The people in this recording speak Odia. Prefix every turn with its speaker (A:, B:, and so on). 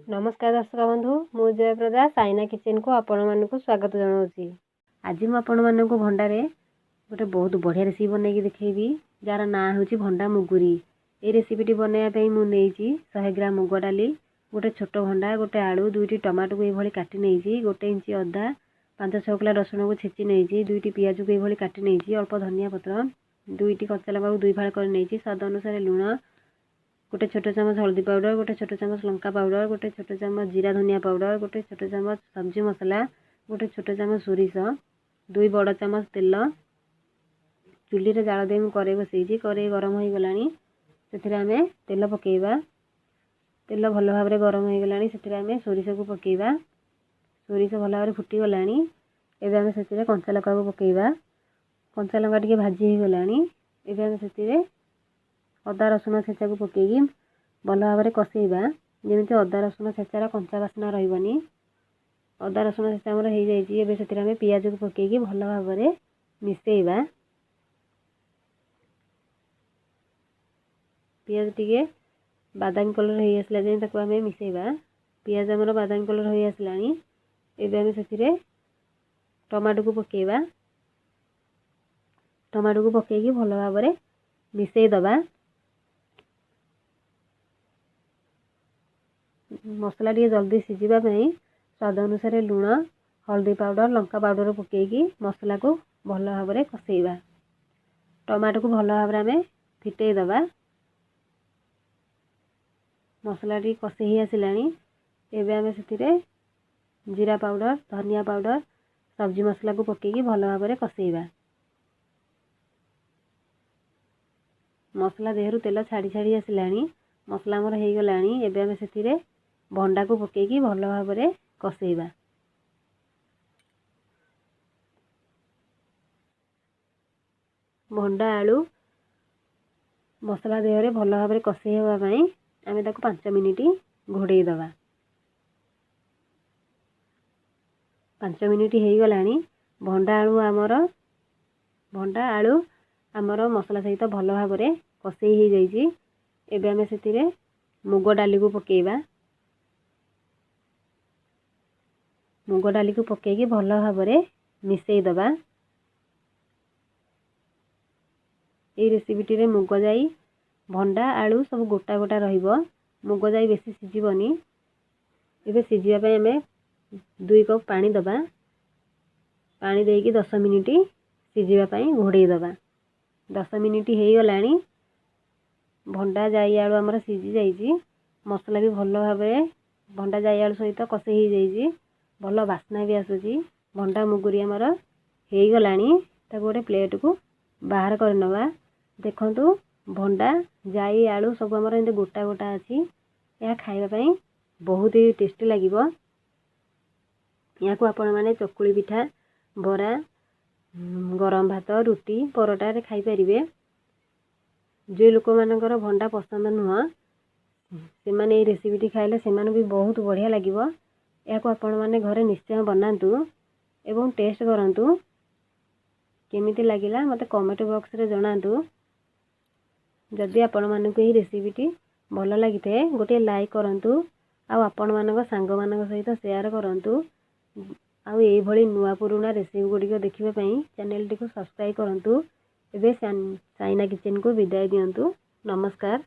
A: ନମସ୍କାର ଦର୍ଶକ ବନ୍ଧୁ, ମୁଁ ଜୟପ୍ରଦା ସାଇନା କିଚେନ୍କୁ ଆପଣମାନଙ୍କୁ ସ୍ୱାଗତ ଜଣାଉଛି। ଆଜି ମୁଁ ଆପଣମାନଙ୍କୁ ଭଣ୍ଡାରେ ଗୋଟେ ବହୁତ ବଢ଼ିଆ ରେସିପି ବନେଇକି ଦେଖେଇବି, ଯାହାର ନାଁ ହେଉଛି ଭଣ୍ଡା ମୁଗୁରି। ଏଇ ରେସିପିଟି ବନେଇବା ପାଇଁ ମୁଁ ନେଇଛି 100 ଗ୍ରାମ ମୁଗ ଡାଲି, ଗୋଟେ ଛୋଟ ଭଣ୍ଡା, ଗୋଟେ ଆଳୁ, ଦୁଇଟି ଟମାଟୋକୁ ଏଇଭଳି କାଟି ନେଇଛି, 1 ଇଞ୍ଚ ଅଦା, 5-6 କୁଲା ରସୁଣକୁ ଛେଚି ନେଇଛି, ଦୁଇଟି ପିଆଜକୁ ଏଇଭଳି କାଟି ନେଇଛି, ଅଳ୍ପ ଧନିଆ ପତ୍ର, ଦୁଇଟି କଞ୍ଚା ଲଙ୍କାକୁ ଦୁଇ ଫାଳ କରି ନେଇଛି, ସ୍ୱାଦ ଅନୁସାରେ ଲୁଣ, ଗୋଟେ ଛୋଟ ଚାମଚ ହଳଦୀ ପାଉଡ଼ର, ଗୋଟେ ଛୋଟ ଚାମଚ ଲଙ୍କା ପାଉଡ଼ର, ଗୋଟେ ଛୋଟ ଚାମଚ ଜିରା ଧନିଆ ପାଉଡ଼ର, ଗୋଟେ ଛୋଟ ଚାମଚ ସବଜି ମସଲା, ଗୋଟେ ଛୋଟ ଚାମଚ ସୋରିଷ, 2 ବଡ଼ ଚାମଚ ତେଲ। ଚୁଲିରେ ଜାଳ ଦେଇ ମୁଁ କରେଇ ବସେଇଛି। କରେଇ ଗରମ ହୋଇଗଲାଣି, ସେଥିରେ ଆମେ ତେଲ ପକାଇବା। ତେଲ ଭଲ ଭାବରେ ଗରମ ହୋଇଗଲାଣି, ସେଥିରେ ଆମେ ସୋରିଷକୁ ପକାଇବା। ସୋରିଷ ଭଲ ଭାବରେ ଫୁଟିଗଲାଣି, ଏବେ ଆମେ ସେଥିରେ କଞ୍ଚା ଲଙ୍କାକୁ ପକାଇବା। କଞ୍ଚା ଲଙ୍କା ଟିକେ ଭାଜି ହୋଇଗଲାଣି, ଏବେ ଆମେ ସେଥିରେ ଅଦା ରସୁଣ ଛେଚାକୁ ପକାଇକି ଭଲ ଭାବରେ କଷେଇବା, ଯେମିତି ଅଦା ରସୁଣ ଛେଚାର କଞ୍ଚା ବାସ୍ନା ରହିବନି। ଅଦା ରସୁଣ ଛେଚା ଆମର ହେଇଯାଇଛି, ଏବେ ସେଥିରେ ଆମେ ପିଆଜକୁ ପକାଇକି ଭଲ ଭାବରେ ମିଶାଇବା। ପିଆଜ ଟିକେ ବାଦାମୀ କଲର୍ ହେଇ ଆସିଲା ଯାଏଁ ତାକୁ ଆମେ ମିଶାଇବା। ପିଆଜ ଆମର ବାଦାମୀ କଲର୍ ହୋଇ ଆସିଲାଣି, ଏବେ ଆମେ ସେଥିରେ ଟମାଟୋକୁ ପକାଇବା। ଟମାଟୋକୁ ପକାଇକି ଭଲ ଭାବରେ ମିଶାଇ ଦେବା। ମସଲା ଟିକେ ଜଲ୍ଦି ସିଝିବା ପାଇଁ ସ୍ୱାଦ ଅନୁସାରେ ଲୁଣ, ହଳଦୀ ପାଉଡ଼ର, ଲଙ୍କା ପାଉଡ଼ର ପକାଇକି ମସଲାକୁ ଭଲ ଭାବରେ କଷେଇବା। ଟମାଟୋକୁ ଭଲ ଭାବରେ ଆମେ ଫିଟେଇ ଦେବା। ମସଲା ଟିକେ କଷେଇ ହେଇ ଆସିଲାଣି, ଏବେ ଆମେ ସେଥିରେ ଜିରା ପାଉଡ଼ର, ଧନିଆ ପାଉଡ଼ର, ସବଜି ମସଲାକୁ ପକାଇକି ଭଲ ଭାବରେ କଷେଇବା। ମସଲା ଦେହରୁ ତେଲ ଛାଡ଼ି ଛାଡ଼ି ଆସିଲାଣି, ମସଲା ଆମର ହେଇଗଲାଣି, ଏବେ ଆମେ ସେଥିରେ ଭଣ୍ଡାକୁ ପକାଇକି ଭଲ ଭାବରେ କଷେଇବା। ଭଣ୍ଡା ଆଳୁ ମସଲା ଦେହରେ ଭଲ ଭାବରେ କଷେଇ ହେବା ପାଇଁ ଆମେ ତାକୁ 5 ମିନିଟ୍ ଘୋଡ଼େଇ ଦେବା। 5 ମିନିଟ୍ ହେଇଗଲାଣି, ଭଣ୍ଡା ଆଳୁ ଆମର ମସଲା ସହିତ ଭଲ ଭାବରେ କଷେଇ ହେଇଯାଇଛି। ଏବେ ଆମେ ସେଥିରେ ମୁଗ ଡାଲିକୁ ପକାଇବା। ମୁଗ ଡାଲିକୁ ପକାଇକି ଭଲ ଭାବରେ ମିଶାଇ ଦେବା। ଏଇ ରେସିପିଟିରେ ମୁଗ ଜାଇ, ଭଣ୍ଡା, ଆଳୁ ସବୁ ଗୋଟା ଗୋଟା ରହିବ, ମୁଗ ଜାଇ ବେଶୀ ସିଝିବନି। ଏବେ ସିଝିବା ପାଇଁ ଆମେ 2 କପ୍ ପାଣି ଦେବା। ପାଣି ଦେଇକି 10 ମିନିଟ୍ ସିଝିବା ପାଇଁ ଘୋଡ଼େଇ ଦେବା। 10 ମିନିଟ୍ ହେଇଗଲାଣି, ଭଣ୍ଡା ଜାଇ ଆଳୁ ଆମର ସିଝି ଯାଇଛି। ମସଲା ବି ଭଲ ଭାବରେ ଭଣ୍ଡା ଜାଇ ଆଳୁ ସହିତ କଷେଇ ହେଇଯାଇଛି, ଭଲ ବାସ୍ନା ବି ଆସୁଛି। ଭଣ୍ଡା ମୁଗୁରି ଆମର ହେଇଗଲାଣି, ତାକୁ ଗୋଟେ ପ୍ଲେଟ୍କୁ ବାହାର କରିନେବା। ଦେଖନ୍ତୁ ଭଣ୍ଡା ଜାଇ ଆଳୁ ସବୁ ଆମର ଏମିତି ଗୋଟା ଗୋଟା ଅଛି। ଏହା ଖାଇବା ପାଇଁ ବହୁତ ହି ଟେଷ୍ଟି ଲାଗିବ। ଏହାକୁ ଆପଣମାନେ ଚକୁଳି ପିଠା, ବରା, ଗରମ ଭାତ, ରୁଟି, ପରଟାରେ ଖାଇପାରିବେ। ଯେଉଁ ଲୋକମାନଙ୍କର ଭଣ୍ଡା ପସନ୍ଦ ନୁହଁ, ସେମାନେ ଏଇ ରେସିପିଟି ଖାଇଲେ ସେମାନଙ୍କୁ ବି ବହୁତ ବଢ଼ିଆ ଲାଗିବ। ଏହାକୁ ଆପଣମାନେ ଘରେ ନିଶ୍ଚୟ ବନାନ୍ତୁ ଏବଂ ଟେଷ୍ଟ କରନ୍ତୁ। କେମିତି ଲାଗିଲା ମୋତେ କମେଣ୍ଟ ବକ୍ସରେ ଜଣାନ୍ତୁ। ଯଦି ଆପଣମାନଙ୍କୁ ଏହି ରେସିପିଟି ଭଲ ଲାଗିଥାଏ, ଗୋଟିଏ ଲାଇକ୍ କରନ୍ତୁ ଆଉ ଆପଣମାନଙ୍କ ସାଙ୍ଗମାନଙ୍କ ସହିତ ସେୟାର କରନ୍ତୁ। ଆଉ ଏଇଭଳି ନୂଆ ପୁରୁଣା ରେସିପି ଗୁଡ଼ିକ ଦେଖିବା ପାଇଁ ଚ୍ୟାନେଲଟିକୁ ସବସ୍କ୍ରାଇବ୍ କରନ୍ତୁ। ଏବେ ସାଇନା କିଚେନ୍କୁ ବିଦାୟ ଦିଅନ୍ତୁ। ନମସ୍କାର।